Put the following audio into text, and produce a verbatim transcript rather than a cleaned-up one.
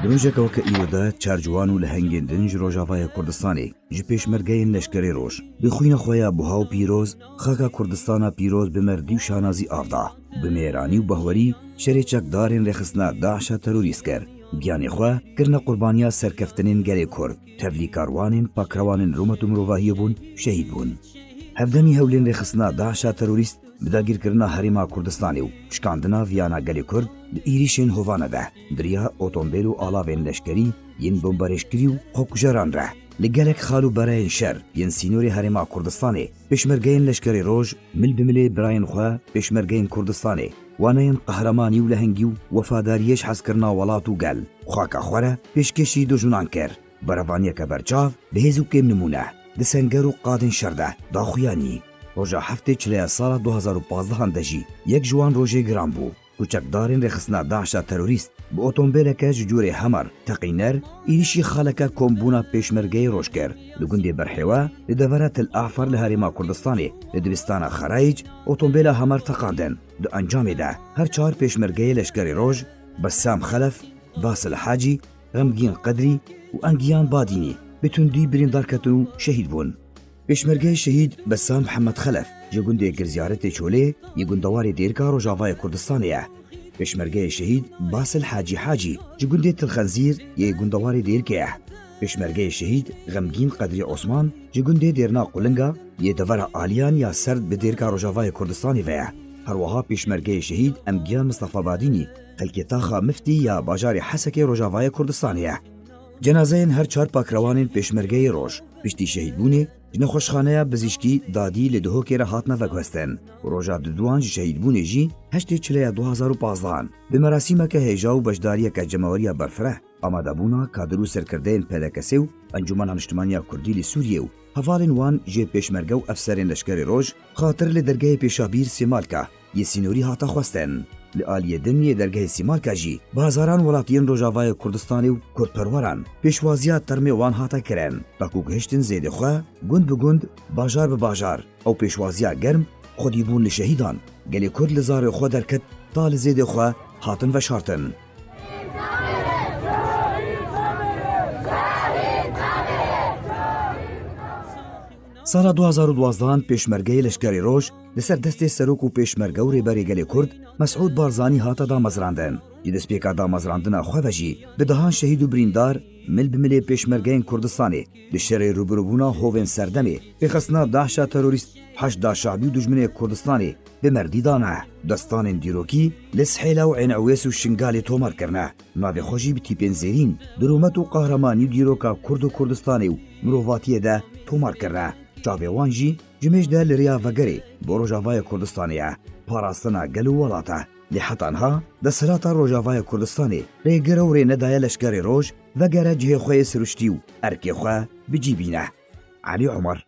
Di rojeke weke îro de çar ciwan û lehengên din ji Rojavaya Kurdistanê, ji Pêşmergeyên Leşkerê Roj, bi xwîna xwe ya buha û pîroz, xaka Kurdistana pîroz bi merdî û şanazî av da. Bi mêranî û bahwerî şerê çekdarên rêxistina DAIŞa terorîst kir. Giyanê xwe kirine qurbaniya serkeftinên gelê Kurd. Tevlî karwanên pakrewanên rûmet û mirovahiyê bûn, şehîd bûn. Hevdemî hewlên rêxistina DAIŞa terorîst bi dagîrkirina Herêma Kurdistanê û şikandina viyana gelê Kurd di êrîşên hovane de, di riya otombêl û alavên leşkerî yên bomberêjkirî û xwekujeran re, li gelek xal û berayên şer yên sînorê Herêma Kurdistanê, Pêşmergeyên Leşkerê Roj mil bi milê birayên xwe Pêşmergeyên Kurdistanê, waneyên qehremanî û lehengî û wefadariyê ji hezkirina welat û gel, xaka xwe re pêşkêşî dijminan kir. Berevaniyeke berçav, bi hêz û kêm nimûne, di senger û qadên şer de daxuyanî. Roja heftê çileya sala du hazar û pazdehan de jî yek ji wan rojê giran bû, ku çekdarên rêxistina DAIŞa terorîst bi otombêleke ji corê Hummer teqîner êrîşî xaleke kombûna Pêşmergeyê Roj kir. Li gundê Berhêwe, li devera Til Afer li Herêma Kurdistanê, li dibistana Xerayîc, otombêla Hummer teqandin. Di encamê de her çar Pêşmergeyê Leşkerê Roj, Bessam Xelef, Basil Hacî, Xemgîn Qedrî û Engiyan Badînî bi tundî birîndar ketin û şehîd bûn. Pêşmergeyê şehîd Bessam Mihemed Xelef ji gundê Girziyaretê Çolê yê gundewarê Dêrika Rojavayê Kurdistanê ye. Pêşmergeyê şehîd Basil Hacî Hacî ji gundê Til Xenzîr yê gundewarê Dêrikê ye. Pêşmergeyê şehîd Xemgîn Qedrî Osman ji gundê Dêrna Qulinga yê devera Aliyan ya serd bi Dêrika Rojavayê Kurdistanê ve ye. Her wiha pêşmergeyê şehîd Emgiyan Mistefa Badînî xelkê taxa Miftî ya bajarê Hesekê Rojavayê Kurdistanê ye. Cenazeyên her çar pakrewanên Pêşmergeyê Roj piştî şehîdbûnê ji Nexweşxaneya Bizîşkî Dadî li Duhokê re hatine veguhestin. Roja duduwan ji şehîdbûnê jî heştê çileya du hazar û pazdehan bi merasîmeke hêja û beşdariyeke cemaweriya berfireh, amadebûna kadir û serkirdeyên P D K S ê û Encûmena Niştimaniya Kurdî li Sûriyê û hevalên wan jê pêşmerge û efserên leşkerê Roj xatir li dergehê Pêşabîr Sêmalka yê sînorî hate xwestin. Li aliyê din yê dergehê Sîmalka jî bi hezaran welatiyên Rojavayê Kurdistanê û kurdperweran pêşwaziya termê wan hate kirin. Wekû gihiştin zêdê xwe, gund bi gund, bajar bi bajar, ew pêşwaziya germ xwedî bûn li şehîdan. Gelê Kurd li zarê xwe derket ta li zêdê xwe hatin veşartin. Sala du hazar û duwazdehan Pêşmergeyê Leşkerê Roj li ser destê serok û pêşmerge û rêberê gelê Kurd Mesûd Barzanî hate damezrandin. Ji destpêka damezrandina xwe ve jî bi dehan şehîd û birîndar mil bi milê Pêşmergeyên Kurdistanê di şerê rûbirûbûna hovên serdemê, pêxistina DAIŞa terorîst, Heşda Şabî û dijminê Kurdistanê bi merdî dane. Destanên dîrokî li Sihêla û Ên Ewês û Şingalê tomar kirine. Navê xwe jî bi tîpên zêrîn, di rûmet û qehremanî û dîroka Kurd û Kurdistanê û mirovatiyê de tomar kirine. Çavê wan jî ji mêj de li rêya vegerê bo Rojavayê Kurdistanê ye. Parastina gel û welat e. Lê heta niha desthilata Rojavayê Kurdistanê rêgir û rê nedaye Leşkerê Roj vegere cihê xwe yê siruştî û erkê xwe bi cî bîne. Elî Omer,